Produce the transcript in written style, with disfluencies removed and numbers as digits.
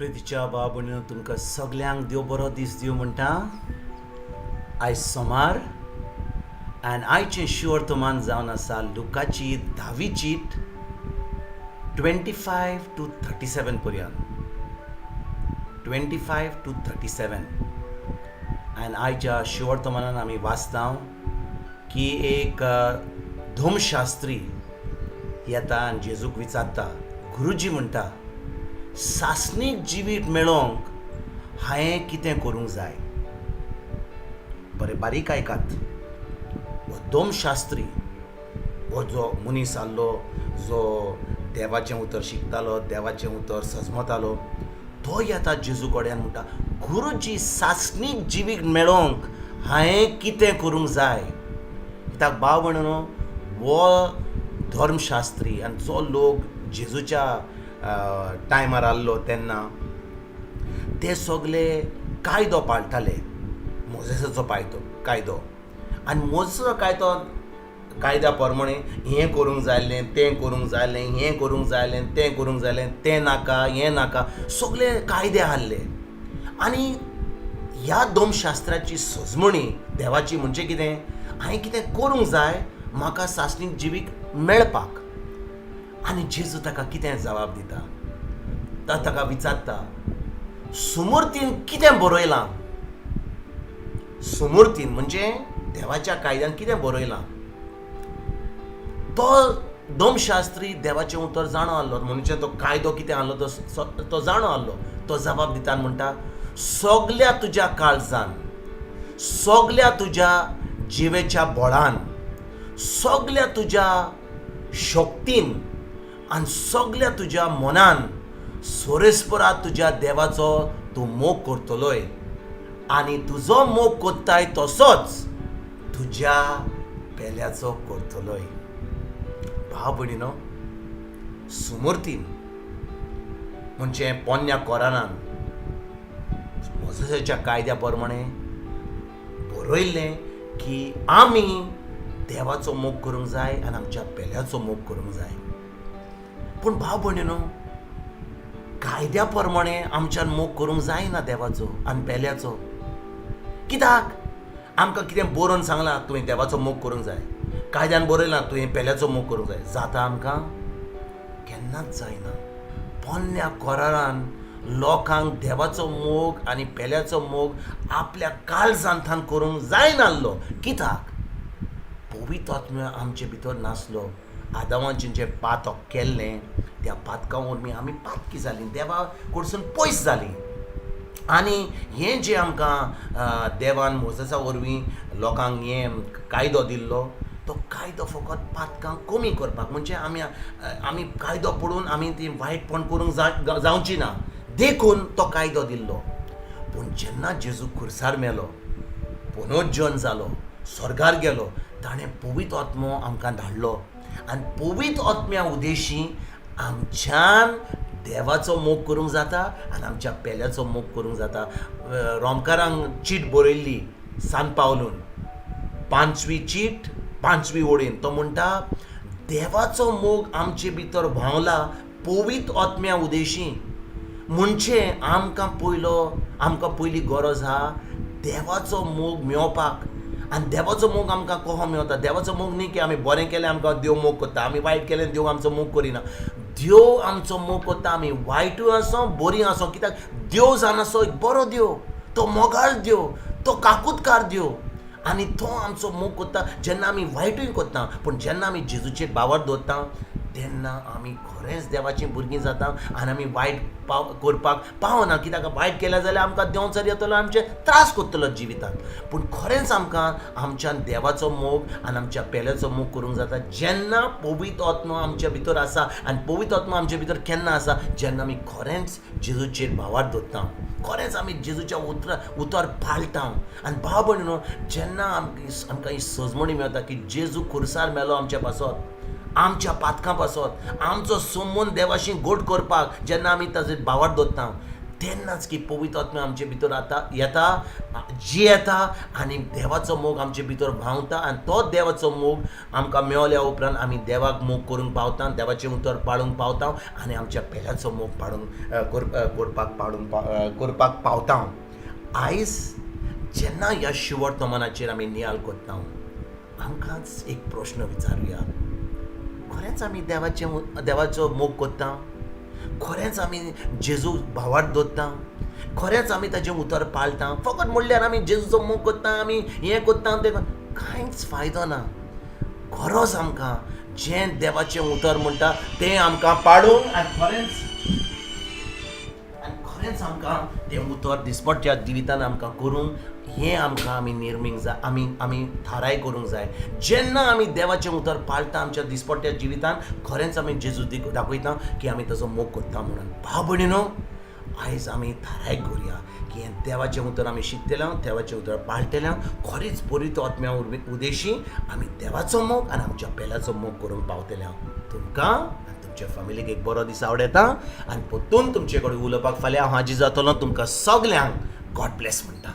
प्रितीच्या भाव तुमकां सगल्यांक देव बरो दीस दिवं म्हणटा. आयज सोमार आनी आयचें शिवर्तमान जावन आसा लुकाची धावी चीट 25 to 37 पर्यंत, 25 to 37. आनी आयच्या शिवर्तमानान आमी वाचता की एक धर्मशास्त्री येता आनी जेजूक विचारता, गुरुजी म्हणटा, सासणीक जिवीत मेळोवंक हांवें कितें करूंक जाय? बरें बारीक आयकात. हो धर्मशास्त्री, हो जो मनीस आहलो जो देवाचें उतर शिकतालो, देवाचें उतर सजमतालो, तो येता जेजू कडेन, म्हणटा, गुरुजी, सासणीक जिवीत मेळोवंक हांवें कितें करूंक जाय? कित्याक भाव भयणीनो, हो धर्मशास्त्री आनी जो लोक जेजूच्या टायमार आहलो तेन्ना ते सगले कायदो पाळटाले, मोजेसाचो पायदो कायदो. आनी मोजेसाचो कायदो, कायद्या प्रमाणे हें करूंक जाय आसलें, तें करूंक जाय आसलें, हें करूंक जाय आसलें, तें करूंक जाय आसलें, तें नाका, हें नाका, सगले कायदे आहले. आनी ह्या धर्मशास्त्राची सजमणी देवाची म्हणजे कितें, हांवें कितें करूंक जाय म्हाका सासणीक जिवीत मेळपाक. आनी जेजू ताका कितें जबाब दिता? तो ताका विचारता, सुमुर्तीन कितें बरयलां? सुमुर्तीन म्हणजे देवाच्या कायद्यान कितें बरयलां? तो धर्मशास्त्री देवाचें उतर जाणो आहलो, म्हणजे तो कायदो कितें आहलो तो तो जाणो आहलो. तो जबाब दिता, म्हणटा, सगल्या तुज्या काळजान, सगल्या तुज्या जिवेच्या बळान, सगल्या तुज्या शक्तीन आनी सगल्या तुज्या मनान सोरेस्परा तुज्या देवाचो तूं मोग करतलोय आनी तुजो मोग कोत्ताय तसोच तुज्या पेल्याचो करतलोय. भाव भयणीनो, सुमुर्तीन म्हणजे पोन्न्या कोरानान मोजेसाच्या कायद्या प्रमाणे बरयल्लें की आमी देवाचो मोग करूंक जाय आनी आमच्या पेल्याचो मोग करूंक जाय. पूण भाव भयणीनो, कायद्या प्रमाणे आमच्यान मोग करूंक जायना देवाचो आनी पेल्याचो. कित्याक? आमकां कितें बरोवन सांगलां, तुवें देवाचो मोग करूंक जाय, कायद्यान बरयलां तुवें पेल्याचो मोग करूंक जाय, जाता आमकां? केन्नाच जायना. पोन्न्या कोरारान लोकांक देवाचो मोग आनी पेल्याचो मोग आपल्या काळजांतान करूंक जायनासलो. कित्याक? पवित्र आत्म्या आमचे भितर नासलो. आदामाचें जें पातक केल्लें त्या पातकां वरवीं आमी पातकी जालीं, देवा कडसून पयस जालीं. आनी हें जें आमकां देवान मोजेसा वरवीं लोकांक हें कायदो दिल्लो, तो कायदो फकत पातकां कमी करपाक, म्हणजे आमी आमी कायदो पडून आमी ती वायटपण करूंक जावची ना देखून तो कायदो दिल्लो. पूण जेन्ना जेजू खुर्सार मेलो, पुनर्जन जालो, स्वर्गार गेलो, ताणें पवित्र आत्मो आमकां धाडलो आनी पवित्र आत्म्या उदेशी आमच्यान देवाचो मोग करूंक जाता आनी आमच्या पेल्याचो मोग करूंक जाता. रोमकारांक चीट बरयल्ली सान पावलून, पांचवी चीट पांचवी ओडीन, तो म्हणटा, देवाचो मोग आमचे भितर व्हांवला पवित्र आत्म्या उदेशी. म्हणजे आमकां पयलो आमकां पयली गरज आहा देवाचो मोग मेळोवपाक. आनी देवाचो मोग आमकां कसो मेळटा? देवाचो मोग न्ही की आमी बरें केलें आमकां देव मोग करता, आमी वायट केलें देव आमचो मोग करिना. देव आमचो मोग करता आमी वायटूय आसूं बरी आसूं. कित्याक? देव जावन आसो एक बरो देव, तो मोगाळ देव, तो काकुतकार देव आनी तो आमचो मोग करता जेन्ना आमी वायटूय करता. पूण जेन्ना आमी जेजूचेर बावर दवरता तेन्ना आमी खरेंच देवाचीं भुरगीं जाता आनी आमी वायट पाव करपाक पावना. कित्याक? वायट केलें जाल्यार आमकां देंवचार येतलो, आमचे त्रास करतलो जिवितांत. पूण खरेंच आमकां आमच्यान देवाचो मोग आनी आमच्या पेल्याचो मोग करूंक जाता जेन्ना पवित्र आत्मो आमच्या भितर आसा. आनी पवित्र आत्मो आमच्या भितर केन्ना आसा? जेन्ना आमी खरेंच जेजूचेर भावार दवरता, खरेंच आमी जेजूच्या उतर पाळटा. आनी भाव भयणीनो, जेन्ना आमकां ही सजमणी मेळटा की जेजू खुर्सार मेलो आमच्या पासत, आमच्या पातकां पासत, आमचो संबंद देवाशी गोड करपाक, जेन्ना आमी ताचेर भावार दवरता तेन्नाच की पवित्र आत्मा आमचे भितर आतां येता, जियेता आनी देवाचो मोग आमचे भितर व्हांवता आनी तो देवाचो मोग आमकां मेवल्या उपरांत आमी देवाक मोग करूंक पावता, देवाचें उतर पाळूंक पावता आनी आमच्या पेल्याचो मोग पाळूंक करपाक पाळूंक करपाक पावता. आयज जेन्ना ह्या शिवर्तमानाचेर आमी नियाळ करता, आमकांच एक प्रश्न विचारुया, खरेंच आमी देवाचो मोग करता? खरेंच आमी जेजू भावार्थ दवरता? खरेंच आमी ताजें उतर पाळटा? फकत म्हणल्यार आमी जेजूचो मोग करता, आमी हें करता तें, कांयच फायदो ना. खरोच आमकां जें देवाचें उतर म्हणटा तें आमकां पाळूंक आनी खरेंच आमकां तें उतर दिसपट्ट्या जिवितान आमकां करूंक हें आमकां आमी निर्मींक जाय, आमी थाराय करूंक जाय. जेन्ना आमी देवाचें उतर पाळटा आमच्या दिसपट्ट्या जिवितान, खरेंच आमी जेजू दाखयता की आमी ताजो मोग करता म्हणून. भाव भयणीनो, आयज आमी थाराय करुया की हें देवाचें उतर आमी शिकतले, देवाचें उतर पाळटले, खरीच पवित्र आत्म्या उदेशी आमी देवाचो मोग आनी आमच्या पेल्याचो मोग करूंक पावतले. तुमकां आनी तुमच्या फॅमिलीक एक बरो दीस आवडटा आनी परतून तुमचे कडेन उलोवपाक फाल्यां हांव हाजीर जातलो. तुमकां सगल्यांक गॉड ब्लेस म्हणटा.